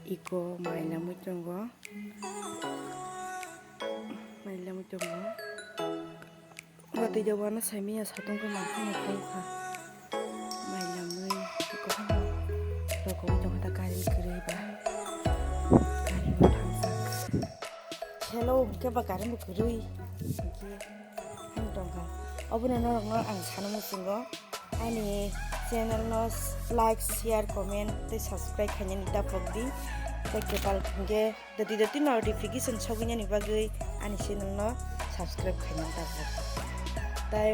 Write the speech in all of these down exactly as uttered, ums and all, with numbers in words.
Iko mailamwi tongo. Mailamwi tongo. Watwi de wano saimanya satung khe mangkhang mangkhang kha. Mailamwi iko hano rokowi tongkha da gari kwrwi ba. Gari bo thangsa. Hello, hwnkhe ba gari bo kwrwi. Hwnkhe. Ang tongkha. Obono norokno ang sana muchungo. Ani channel no like, share, comment tei subscribe khainani ta phokdi. Tei kwtal hwnkhe dati dati notification sogwinani bagwi ani channel no subscribe khainani ta phokdi. Tai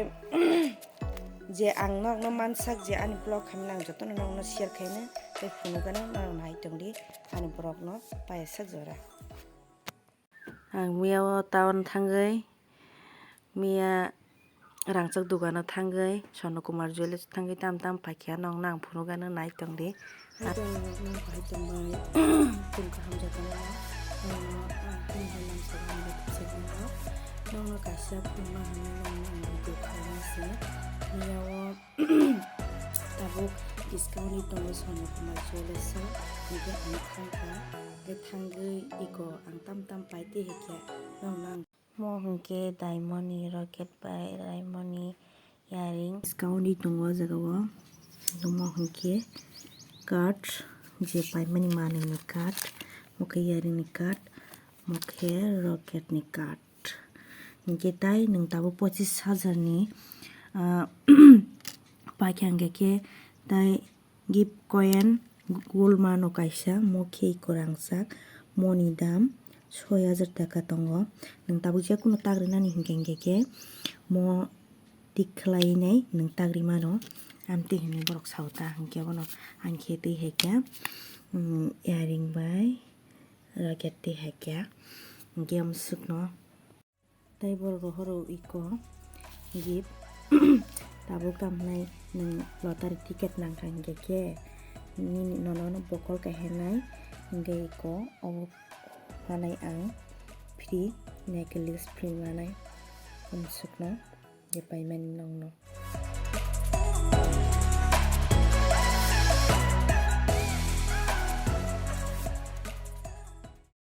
je ang norokno mansak je ani vlog khaimani ang jotono norokno share khainai tei phunukgano norok nai tongdi ani vlog no payasak jora. Ang miya o town thangwi, miya rangchak dukano thangwi, Sono Kumar Jewellers thangwi tam tam paikha, nokno ang phunukgano nai tongdi. Haikhe ang nokno pai tongbai, tong kaham jotoni, nokno ang phunukgwi lamsok ang tongkha, nokno kaisa phunukna hinwi nokno ang video khlainai se, miya o tabuk discount ni tongo Sono Kumar Jewellers o, hwnkhe ang thangkha, hwnkhe thangwi iko ang tam tam pai twi hwnkhe nokno ang. Mo hwnkhe diamond ni rocket bai diamond ni earring. Discount ni tongo o jaga o. Omo hwnkhe card, je paimani manwi ni card, omo khe earring ni card, omo khe rocket ni card. Hwnkhe tai nwng tabuk pochis hajar ni, ah, paikha hwnkhe khe tai gift coin gold mano kaisa, mo khe iko rangchak, moni dam soi hajar taka tongo. Nwng tabuk je kunu tagrinani hwnkhe hwnkhe khe mo tik khlainai nwng tagri mano, amtwi hinwi borok sao ta hwnkhe bono ang khe twi hai khe, mm, earring bai rocket twi hai khe hwnkhe amsukno. Tei borok rohoro iko gift. Tabuk tamo hwnai nwng lottery ticket nangkha hwnkhe khe nini nono bokol kaiha nai hwnkhe iko obo manai ang free necklace free manai amsukno je paimani nokno.